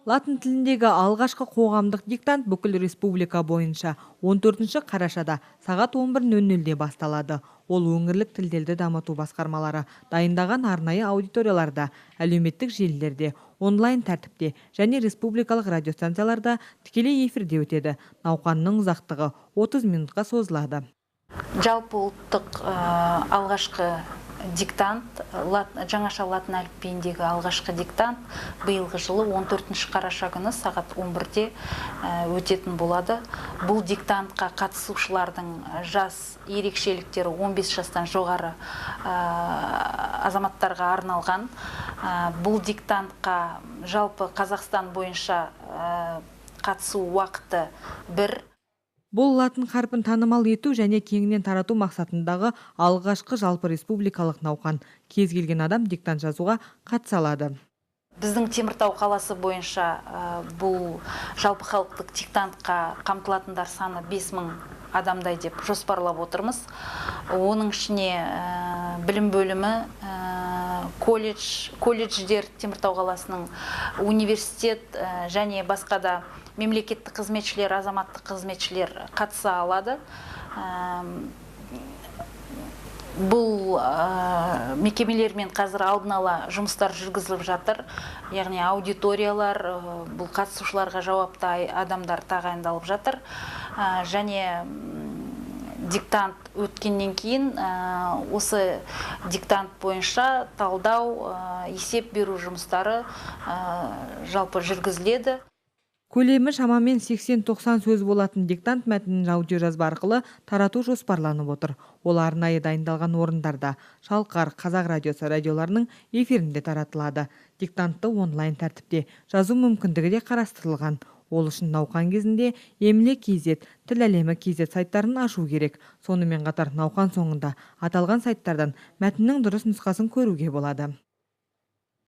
Латын тіліндегі алғашқы қоғамдық диктант бүкіл республика бойынша 14 қарашада сағат 11:00-де басталады. Ол өңірлік тілдерді дамыту басқармалары дайындаған арнайы аудиторияларда, әлеуметтік желілерде, онлайн тәртіпте және республикалық радиостанцияларда тікелей эфирде өтеді. Науқанның ұзақтығы 30 минутқа созылады. Жалпы ұлттық алғашқы диктант, жаңаша латын әліпбиіндегі алғашқы диктант биылғы жылы 14 қараша күні сағат 11-де өтетін болады. Бұл диктантқа қатысушылардың жас ерекшеліктері 15 жастан жоғары азаматтарға арналған. Бұл диктантқа жалпы Қазақстан бойынша қатысу уақыты бір. Бұл латын қарпін танымал ету және кеңінен тарату мақсатындағы алғашқы жалпы республикалық науқан. Кез келген адам диктант жазуға қатыса алады. Біздің Теміртау қаласы бойынша бұл жалпы халықтық диктантқа қамтылатындар саны 5000 адамдай деп жоспарлап отырмыз. Оның ішіне білім бөлімі, колледждер, Теміртау қаласының университет және басқа да мемлекеттік қызметшілер, азаматтық қызметшілер қатыса алады. Бұл мекемелермен қазір алдын ала жұмыстар жүргізіліп жатыр. Яғни аудиториялар, бұл қатысушыларға жауапты адамдар тағайындалып жатыр. Және диктант өткеннен кейін осы диктант бойынша талдау, есеп беру жұмыстары жалпы жүргізіледі. Көлемі шамамен 80-90 сөз болатын диктант мәтінін аудиожазба арқылы тарату жоспарланып отыр. Ол арнайы дайындалған орындарда Шалқар, Қазақ радиосы радиоларының эфирінде таратылады. Диктантты онлайн тәртіпте жазу мүмкіндігі де қарастырылған. Ол үшін науқан кезінде Емле kz, Тіл әлемі kz сайттарын ашу керек. Сонымен қатар науқан соңында аталған сайттардан мәтіннің дұрыс нұсқасын көруге болады.